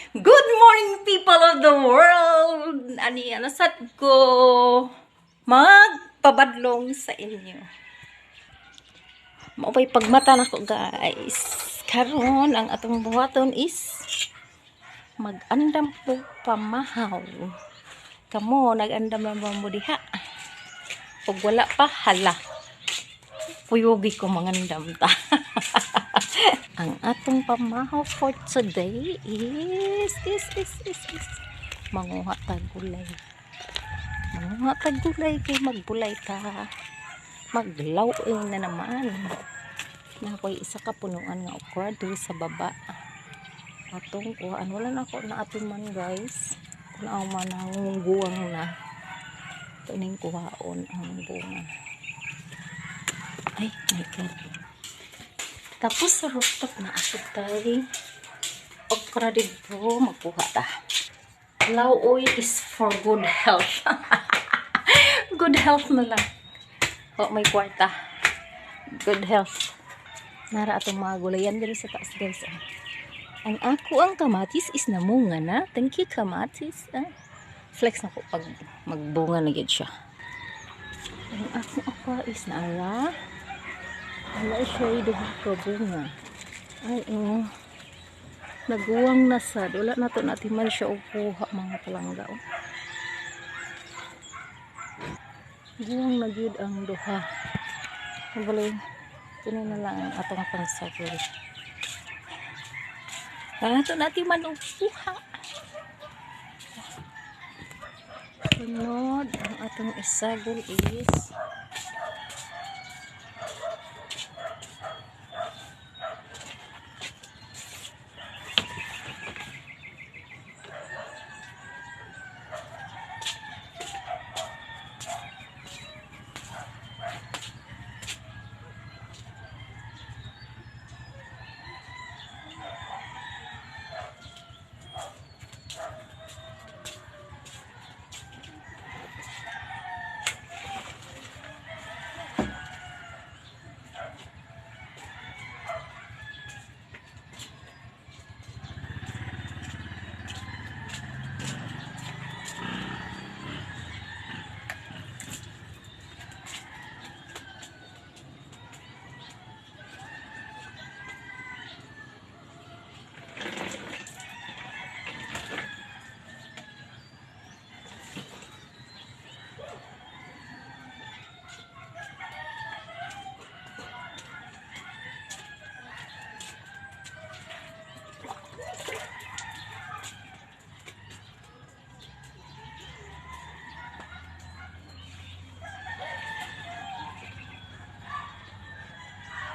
Good morning, people of the world! Ani, ano sad ko magpabadlong sa inyo. Mao pa'y pagmata nako, guys. Karon ang atong buhaton is mag-andam po pamahaw. Kamo, nag-andam na ba mo diha? Pag wala pa, hala. Puyugi ko mangandam ta. Ang atong pamahaw for today is manguha ta gulay. Manguha ta gulay kay magbulay ta. Maglaw-oy na naman. Naa ko'y isa ka punuan nga okra diri sa baba. Atong kuhaan. Wala na ako naatiman, guys. Kung ako man nangunguwang na. Ito ning kuhaon ang bunga. Ay, my God. Tapos sa rooftop na asod tayo. Okra dito, magkuha ta. Law-oy is for good health. Good health na lang. Oh, may kwarta. Good health. Nara atong mga gulayan diri sa taas, guys. Ah. Ang ako ang kamatis is namunga na. Thank you, kamatis. Ah. Flex na ko pag magbunga na gyud siya. Ang akong okra is naara. Wala siya duha ka bunga. Ay, oh. Naguwang na sad. Wala na to natiman siya og kuha, mga palangga. Oh. Guwang na gyud ang duha. Kabaloy. Kini na lang ang atong pangsagol. Wala to natiman og kuha. Sunod, ang atong isagol is